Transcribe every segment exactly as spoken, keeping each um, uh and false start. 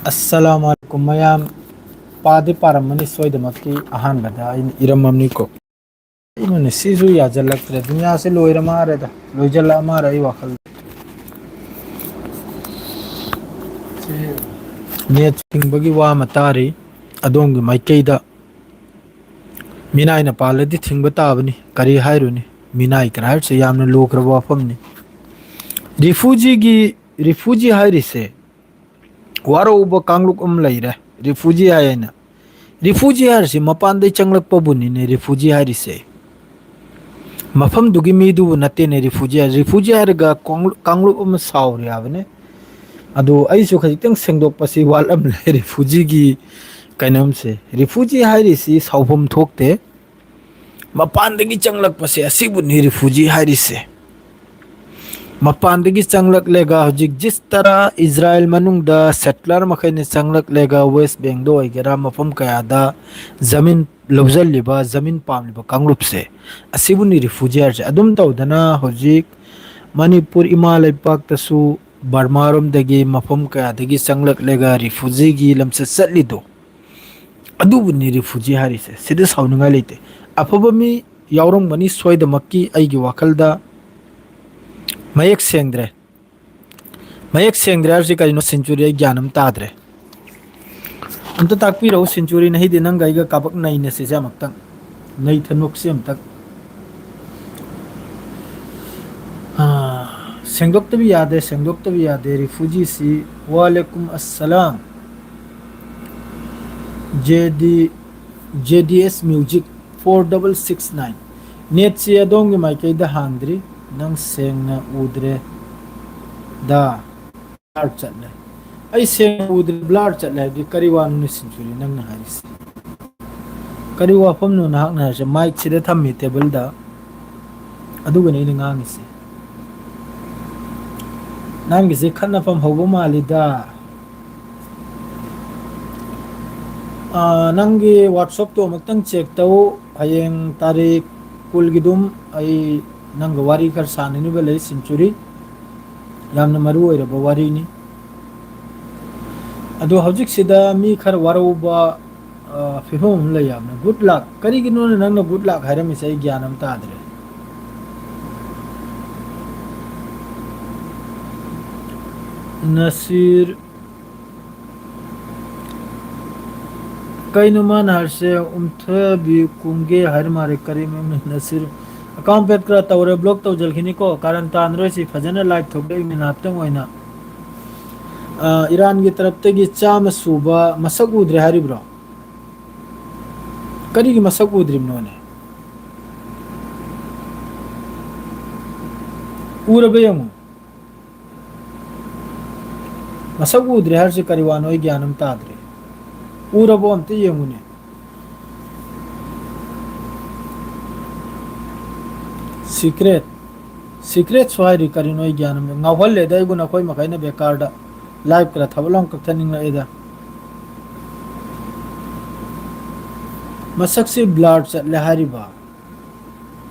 ꯑꯁꯂꯥꯃꯨ ꯑꯂꯥꯏꯀꯨꯝ ꯃꯌꯥꯝ꯫ ꯄꯥꯗꯤ ꯄꯥꯔꯝꯃꯅꯤ ꯁꯣꯏꯗꯃꯛꯀꯤ꯫ ꯑꯍꯥꯟꯕꯗ ꯑꯩꯅ ꯏꯔꯝꯃꯝꯅꯤꯀꯣ꯫ ꯀꯩꯅꯣꯅꯦ, ꯁꯤꯁꯨ ꯌꯥꯖꯜꯂꯛꯇ꯭ꯔꯦ꯫ ꯗꯨꯅꯤꯌꯥꯁꯦ ꯂꯣꯏꯔ ꯃꯥꯜꯂꯦꯗ, ꯂꯣꯏꯖꯜꯂꯛꯑ ꯃꯥꯜꯂꯦ ꯑꯩ ꯋꯥꯈꯜꯗ꯫ ꯅꯦꯠ ꯊꯤꯡꯕꯒꯤ ꯋꯥ ꯑꯃ ꯇꯥꯔꯤ ꯑꯗꯣꯝꯒꯤ ꯃꯥꯏꯀꯩꯗ꯫ ꯃꯤꯅꯥꯏꯅ ꯄꯥꯜꯂꯗꯤ ꯊꯤꯡꯕ ꯇꯥꯕꯅꯤ, ꯀꯔꯤ ꯍꯥꯏꯔꯨꯅꯤ? ꯃꯤꯅꯥꯏ ꯀꯔꯤ ꯍꯥꯏꯔꯤꯁꯦ ꯌꯥꯝꯅ ꯂꯨꯈ꯭ꯔꯕ ꯋꯥꯐꯝꯅꯤ꯫ ꯔꯤꯐꯨꯖꯤꯒꯤ, ꯔꯤꯐꯨꯖꯤ ꯍꯥꯏꯔꯤꯁꯦ ꯋꯥꯔꯧꯕ ꯀꯥꯡꯂꯨꯞ ꯑꯃ ꯂꯩꯔꯦ, ꯔꯤꯐꯨꯖꯤ ꯍꯥꯏꯅ꯫ ꯔꯤꯐꯨꯖꯤ ꯍꯥꯏꯔꯤꯁꯤ ꯃꯄꯥꯟꯗꯩ ꯆꯪꯂꯛꯄꯕꯨꯅꯤꯅꯦ ꯔꯤꯐꯨꯖꯤ ꯍꯥꯏꯔꯤꯁꯦ꯫ ꯃꯐꯝꯗꯨꯒꯤ ꯃꯤꯗꯨꯕꯨ ꯅꯠꯇꯦꯅꯦ ꯔꯤꯐꯨꯖꯤ ꯍꯥꯏꯔꯤꯁꯦ꯫ ꯔꯤꯐꯨꯖꯤ ꯍꯥꯏꯔꯒ ꯀꯥꯡꯂꯨꯞ, ꯀꯥꯡꯂꯨꯞ ꯑꯃ ꯁꯥꯎꯔꯤ ꯍꯥꯏꯕꯅꯦ꯫ ꯑꯗꯣ ꯑꯩꯁꯨ ꯈꯖꯤꯛꯇꯪ ꯁꯦꯡꯗꯣꯛꯄꯁꯤ ꯋꯥꯠꯂꯝꯂꯦ ꯔꯤꯐꯨꯖꯤꯒꯤ ꯀꯩꯅꯣꯝꯁꯦ꯫ ꯔꯤꯐꯨꯖꯤ ꯍꯥꯏꯔꯤꯁꯤ ꯁꯥꯎꯐꯝ ꯊꯣꯛꯇꯦ꯫ ꯃꯄꯥꯟꯗꯒꯤ ꯆꯪꯂꯛꯄꯁꯦ ꯑꯁꯤꯕꯨꯅꯤ ꯔꯤꯐꯨꯖꯤ ꯍꯥꯏꯔꯤꯁꯦ꯫ ꯃꯄꯥꯟꯗꯒꯤ ꯆꯪꯂꯛꯂꯒ ꯍꯧꯖꯤꯛ ꯖꯤꯁ ꯇꯔꯥ ꯏꯖꯔꯥꯌꯦꯜ ꯃꯅꯨꯡꯗ ꯁꯦꯇꯂꯔ ꯃꯈꯩꯅ ꯆꯪꯂꯛꯂꯒ ꯋꯦꯁ ꯕꯦꯡꯗ ꯑꯣꯏꯒꯦꯔꯥ ꯃꯐꯝ ꯀꯌꯥꯗ ꯖꯃꯤꯟ ꯂꯧꯁꯤꯜꯂꯤꯕ, ꯖꯃꯤꯟ ꯄꯥꯝꯂꯤꯕ ꯀꯥꯡꯂꯨꯞꯁꯦ ꯑꯁꯤꯕꯨꯅꯤ ꯔꯤꯐꯨꯖꯤ ꯍꯥꯏꯔꯤꯁꯦ꯫ ꯑꯗꯨꯝ ꯇꯧꯗꯅ ꯍꯧꯖꯤꯛ ꯃꯅꯤꯄꯨꯔ ꯏꯃꯥ ꯂꯩꯄꯥꯛꯇꯁꯨ ꯕꯔꯃꯥꯔꯣꯝꯗꯒꯤ ꯃꯐꯝ ꯀꯌꯥꯗꯒꯤ ꯆꯪꯂꯛꯂꯒ ꯔꯤꯐꯨꯖꯤꯒꯤ ꯂꯝꯆꯠ ꯆꯠꯂꯤꯗꯣ ꯑꯗꯨꯕꯨꯅꯤ ꯔꯤꯐꯨꯖꯤ ꯍꯥꯏꯔꯤꯁꯦ꯫ ꯁꯤꯗ ꯁꯥꯎꯅꯤꯡꯉꯥꯏ ꯂꯩꯇꯦ꯫ ꯑꯐꯕ ꯃꯤ ꯌꯥꯎꯔꯝꯒꯅꯤ ꯁꯣꯏꯗꯃꯛꯀꯤ꯫ ꯑꯩꯒꯤ ꯋꯥꯈꯜꯗ ꯃꯌꯦꯛ ꯁꯦꯡꯗ꯭ꯔꯦ꯫ ꯃꯌꯦꯛ ꯁꯦꯡꯗ꯭ꯔꯦ ꯍꯥꯏꯕꯁꯤ ꯀꯔꯤꯅꯣ? ꯁꯦꯟꯆꯨꯔꯤ, ꯑꯩ ꯒ꯭ꯌꯥꯟ ꯑꯃ ꯇꯥꯗ꯭ꯔꯦ꯫ ꯑꯝꯇ ꯇꯥꯛꯄꯤꯔꯛꯎ ꯁꯦꯟꯆꯨꯔꯤ, ꯅꯍꯤꯗꯤ ꯅꯪꯒ ꯑꯩꯒ ꯀꯥꯕꯛ ꯅꯩꯅꯁꯤꯁꯦ ꯑꯃꯨꯛꯇꯪ꯫ ꯅꯩꯊ ꯅꯣꯛꯁꯤ ꯑꯃꯨꯛꯇꯪ꯫ ꯑꯥ, ꯁꯦꯡꯗꯣꯛꯇꯕ ꯌꯥꯗꯦ, ꯁꯦꯡꯗꯣꯛꯇꯕ ꯌꯥꯗꯦ꯫ ꯔꯤꯐꯨꯖꯤꯁꯤ, ꯋꯥꯂꯦꯀꯨꯝ ꯑꯁꯂꯥꯝ꯫ J D, J D S music, four double six nine꯫ ꯅꯦꯠꯁꯤ ꯑꯗꯣꯝꯒꯤ ꯃꯥꯏꯀꯩꯗ ꯍꯥꯡꯗ꯭ꯔꯤ, ꯅꯪ ꯁꯦꯡꯅ ꯎꯗ꯭ꯔꯦ ꯗ꯫ ꯕ꯭ꯂꯔ ꯆꯠꯂꯦ꯫ ꯑꯩ ꯁꯦꯡꯅ ꯎꯗ꯭ꯔꯦ, ꯕ꯭ꯂꯔ ꯆꯠꯂꯦ ꯍꯥꯏꯕꯗꯤ ꯀꯔꯤ ꯋꯥꯅꯣꯅꯦ ꯁꯦꯟꯆꯨꯔꯤ ꯅꯪꯅ ꯍꯥꯏꯔꯤꯁꯦ? ꯀꯔꯤ ꯋꯥꯐꯝꯅꯣ ꯅꯍꯥꯛꯅ ꯍꯥꯏꯔꯤꯁꯦ? ꯃꯥꯏꯛꯁꯤꯗ ꯊꯝꯃꯤ ꯇꯦꯕꯜꯗ, ꯑꯗꯨꯒꯅꯤ ꯑꯩꯅ ꯉꯥꯡꯉꯤꯁꯦ꯫ ꯅꯪꯒꯤꯁꯦ ꯈꯠꯅꯐꯝ ꯍꯧꯕ ꯃꯥꯜꯂꯤꯗ꯫ ꯑꯥ, ꯅꯪꯒꯤ WhatsApp-ꯇꯣ ꯑꯃꯨꯛꯇꯪ check ꯇꯧ꯫ ꯍꯌꯦꯡ ꯇꯥꯔꯤꯛ ꯀꯨꯟꯒꯤꯗꯨꯝ ꯑꯩ ꯅꯪꯒ ꯋꯥꯔꯤ ꯈꯔ ꯁꯥꯟꯅꯅꯤꯡꯕ ꯂꯩ, ꯁꯦꯟꯆꯨꯔꯤ꯫ ꯌꯥꯝꯅ ꯃꯔꯨ ꯑꯣꯏꯔꯕ ꯋꯥꯔꯤꯅꯤ꯫ ꯑꯗꯣ ꯍꯧꯖꯤꯛꯁꯤꯗ ꯃꯤ ꯈꯔ ꯋꯥꯔꯧꯕ, ꯑ, ꯐꯤꯕꯝ ꯑꯃ ꯂꯩ ꯌꯥꯝꯅ꯫ "Good luck"? ꯀꯔꯤꯒꯤꯅꯣꯅꯦ ꯅꯪꯅ "Good luck" ꯍꯥꯏꯔꯝꯃꯤꯁꯦ? ꯑꯩ ꯒ꯭ꯌꯥꯟ ꯑꯃ ꯇꯥꯗ꯭ꯔꯦ꯫ ꯅꯁꯤꯔ, ꯀꯩꯅꯣ ꯃꯥꯅ ꯍꯥꯏꯔꯤꯁꯦ? "ꯎꯝꯊꯕꯤ ꯀꯨꯝꯒꯦ" ꯍꯥꯏꯔ ꯃꯥꯜꯂꯦ꯫ ꯀꯔꯤ ꯃꯃꯤꯡ? ꯅꯁꯤꯔ ꯑꯦꯀꯥꯎꯟ ꯄꯦꯠ ꯈꯔ ꯇꯧꯔꯦ, ꯕ꯭ꯂꯣꯛ ꯇꯧꯖꯔꯛꯈꯤꯅꯤꯀꯣ꯫ ꯀꯥꯔꯟ ꯇꯥꯟꯅꯔꯣꯏꯁꯤ, ꯐꯖꯅ ꯂꯥꯏꯚ ꯊꯣꯛꯂꯛꯏꯕꯅꯤ ꯉꯥꯏꯍꯥꯛꯇꯪ ꯑꯣꯏꯅ꯫ ꯑ, ꯏꯔꯥꯟꯒꯤ ꯇꯔꯞꯇꯒꯤ ꯆꯥꯝꯃ ꯁꯨꯕ ꯃꯁꯛ ꯎꯗ꯭ꯔꯦ ꯍꯥꯏꯔꯤꯕ꯭ꯔꯣ? ꯀꯔꯤꯒꯤ ꯃꯁꯛ ꯎꯗ꯭ꯔꯤꯕꯅꯣꯅꯦ? ꯎꯔꯕ ꯌꯦꯡꯉꯨ꯫ ꯃꯁꯛ ꯎꯗ꯭ꯔꯦ ꯍꯥꯏꯔꯤꯁꯦ ꯀꯔꯤ ꯋꯥꯅꯣ? ꯑꯩ ꯒ꯭ꯌꯥꯟ ꯑꯃ ꯇꯥꯗ꯭ꯔꯦ꯫ ꯎꯔꯕꯣ? ꯑꯝꯇ ꯌꯦꯡꯉꯨꯅꯦ꯫ ꯁꯤꯀ꯭ꯔꯦꯠ꯫ ꯁꯤꯀ꯭ꯔꯦꯠꯁꯨ ꯍꯥꯏꯔꯤ ꯀꯔꯤꯅꯣ? ꯑꯩ ꯒ꯭ꯌꯥꯟ ꯑꯃ ꯉꯥꯎꯍꯜꯂꯦꯗ ꯑꯩꯕꯨ ꯅꯈꯣꯏ ꯃꯈꯩꯅ ꯕꯦꯀꯥꯔꯗ꯫ ꯂꯥꯏꯚ ꯈꯔ ꯊꯕꯛ ꯑꯃ ꯀꯛꯊꯠꯅꯤꯡꯂꯛꯑꯦꯗ꯫ ꯃꯁꯛꯁꯤ ꯕ꯭ꯂꯔ ꯆꯠꯂꯦ ꯍꯥꯏꯔꯤꯕ꯫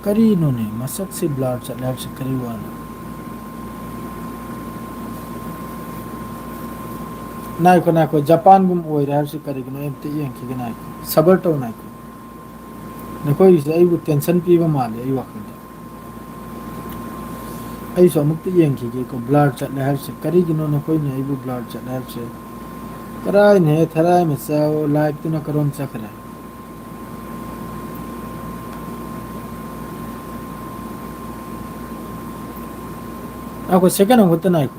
ꯀꯔꯤꯅꯣꯅꯦ? ꯃꯁꯛꯁꯤ ꯕ꯭ꯂꯔ ꯆꯠꯂꯦ ꯍꯥꯏꯕꯁꯤ ꯀꯔꯤ ꯋꯥꯅꯣ? ꯉꯥꯏꯈꯣ, ꯉꯥꯏꯈꯣ, ꯖꯄꯥꯟꯒꯨꯝ ꯑꯣꯏꯔꯦ ꯍꯥꯏꯕꯁꯤ ꯀꯔꯤꯒꯤꯅꯣ? ꯑꯩ ꯑꯝꯇ ꯌꯦꯡꯈꯤꯒꯦ, ꯉꯥꯏꯈꯣ, ꯁꯕꯔ ꯇꯧ, ꯉꯥꯏꯈꯣ꯫ ꯅꯈꯣꯏꯒꯤꯁꯦ ꯑꯩꯕꯨ ꯇꯦꯟꯁꯟ ꯄꯤꯕ ꯃꯥꯜꯂꯦ ꯑꯩ ꯋꯥꯈꯜꯗ꯫ ꯑꯩꯁꯨ ꯑꯃꯨꯛꯇ ꯌꯦꯡꯈꯤꯒꯦꯀꯣ, ꯕ꯭ꯂꯔ ꯆꯠꯂꯦ ꯍꯥꯏꯕꯁꯦ꯫ ꯀꯔꯤꯒꯤꯅꯣ ꯅꯈꯣꯏꯅ ꯑꯩꯕꯨ ꯕ꯭ꯂꯔ ꯆꯠꯂꯦ ꯍꯥꯏꯕꯁꯦ? ꯀꯔꯥꯏꯅꯦ ꯊꯔꯥꯏ ꯃꯆꯥ, ꯂꯥꯏꯚꯇꯨꯅ ꯀꯔꯣꯝ ꯆꯠꯈ꯭ꯔꯦ? ꯉꯥꯏꯈꯣ, ꯁꯦꯀꯦꯟ ꯑꯃꯈꯛꯇ ꯉꯥꯏꯈꯣ꯫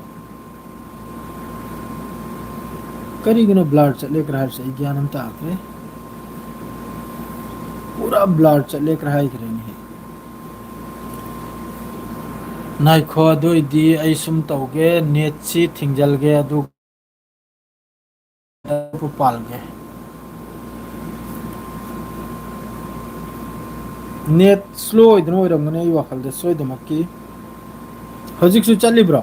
ꯀꯔꯤꯒꯤꯅꯣ ꯕ꯭ꯂꯔ ꯆꯠꯂꯦ ꯈꯔ ꯍꯥꯏꯕꯁꯦ ꯑꯩ ꯒ꯭ꯌꯥꯟ ꯑꯃ ꯇꯥꯗ꯭ꯔꯦ꯫ ꯄꯨꯔꯥ ꯕ꯭ꯂꯔ ꯆꯠꯂꯦ ꯈꯔ ꯍꯥꯏꯈ꯭ꯔꯦꯅꯦ꯫ ꯉꯥꯏꯈꯣ, ꯑꯗꯨ ꯑꯣꯏꯗꯤ ꯑꯩ ꯁꯨꯝ ꯇꯧꯒꯦ, ꯅꯦꯠꯁꯤ ꯊꯤꯡꯖꯜꯒꯦ, ꯑꯗꯨ ꯄꯥꯜꯒꯦ꯫ ꯅꯦꯠ ꯁ꯭ꯂꯣ ꯑꯣꯏꯗꯅ ꯑꯣꯏꯔꯝꯒꯅꯤ ꯑꯩ ꯋꯥꯈꯜꯗ ꯁꯣꯏꯗꯃꯛꯀꯤ꯫ ꯍꯧꯖꯤꯛꯁꯨ ꯆꯠꯂꯤꯕ꯭ꯔꯣ?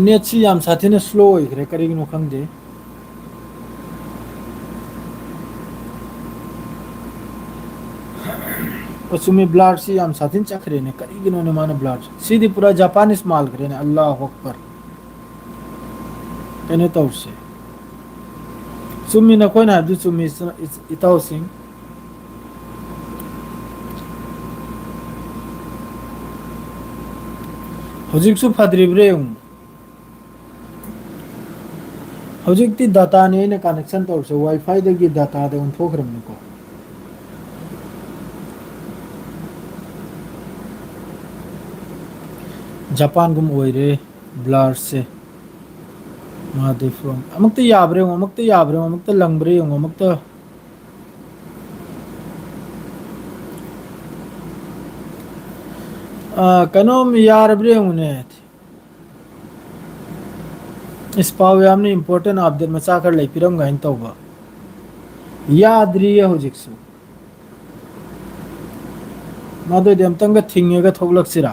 ꯅꯦꯠꯁꯤ ꯌꯥꯝ ꯁꯥꯊꯤꯅ ꯁ꯭ꯂꯣ ꯑꯣꯏꯈ꯭ꯔꯦ, ꯀꯔꯤꯒꯤꯅꯣ ꯈꯪꯗꯦ꯫ ꯆꯨꯝꯃꯤ, ꯕ꯭ꯂꯥꯔꯁꯤ ꯌꯥꯝ ꯁꯥꯊꯤꯅ ꯆꯠꯈ꯭ꯔꯦꯅꯦ꯫ ꯀꯔꯤꯒꯤꯅꯣꯅꯦ ꯃꯥꯅ ꯕ꯭ꯂꯥꯔꯁꯤ? ꯁꯤꯗꯤ ꯄꯨꯔꯥ ꯖꯄꯥꯅꯤꯁ ꯃꯥꯜꯈ꯭ꯔꯦꯅꯦ꯫ ꯑꯜꯂꯥꯍꯨ ꯑꯛꯕꯔ꯫ ꯀꯩꯅꯣ ꯇꯧꯁꯦ꯫ ꯆꯨꯝꯃꯤ, ꯅꯈꯣꯏꯅ ꯍꯥꯏꯕꯗꯨ ꯆꯨꯝꯃꯤ, ꯏꯆ-, ꯏꯆ-, ꯏꯇꯥꯎꯁꯤꯡ꯫ ꯍꯧꯖꯤꯛꯁꯨ ꯐꯗ꯭ꯔꯤꯕ꯭ꯔꯥ ꯌꯦꯡꯉꯨ꯫ ꯍꯧꯖꯤꯛꯇꯤ ꯗꯥꯇꯥꯅꯤ ꯑꯩꯅ ꯀꯅꯦꯛꯁꯟ ꯇꯧꯔꯤꯁꯦ, ꯋꯥꯏꯐꯥꯏꯗꯒꯤ ꯗꯥꯇꯥꯗ ꯑꯣꯟꯊꯣꯛꯈ꯭ꯔꯕꯅꯤꯀꯣ꯫ ꯖꯄꯥꯟꯒꯨꯝ ꯑꯣꯏꯔꯦ ꯕ꯭ꯂꯥꯔꯁꯦ꯫ ꯃꯥꯗꯤ ꯐꯣꯟ ꯑꯃꯨꯛꯇ ꯌꯥꯕ꯭ꯔꯥ ꯌꯦꯡꯉꯣ, ꯑꯃꯨꯛꯇ ꯌꯥꯕ꯭ꯔꯥ ꯌꯦꯡꯉꯣ, ꯑꯃꯨꯛꯇ ꯂꯪꯕ꯭ꯔꯥ ꯌꯦꯡꯉꯣ, ꯑꯃꯨꯛꯇ꯫ ꯑ, ꯀꯩꯅꯣꯝ ꯌꯥꯔꯕ꯭ꯔꯥ ꯌꯦꯡꯉꯨꯅꯦ꯫ ꯏꯁ, ꯄꯥꯎ ꯌꯥꯝꯅ ꯏꯝꯄꯣꯔꯇꯦꯟ ꯑꯞꯗꯦꯠ ꯃꯆꯥ ꯈꯔ ꯂꯩ, ꯄꯤꯔꯝꯒ ꯍꯥꯏꯅ ꯇꯧꯕ꯫ ꯌꯥꯗ꯭ꯔꯤꯌꯦ ꯍꯧꯖꯤꯛꯁꯨ꯫ ꯃꯗꯨꯗꯤ ꯑꯝꯇꯪꯒ ꯊꯤꯡꯉꯒ ꯊꯣꯛꯂꯛꯁꯤꯔꯥ?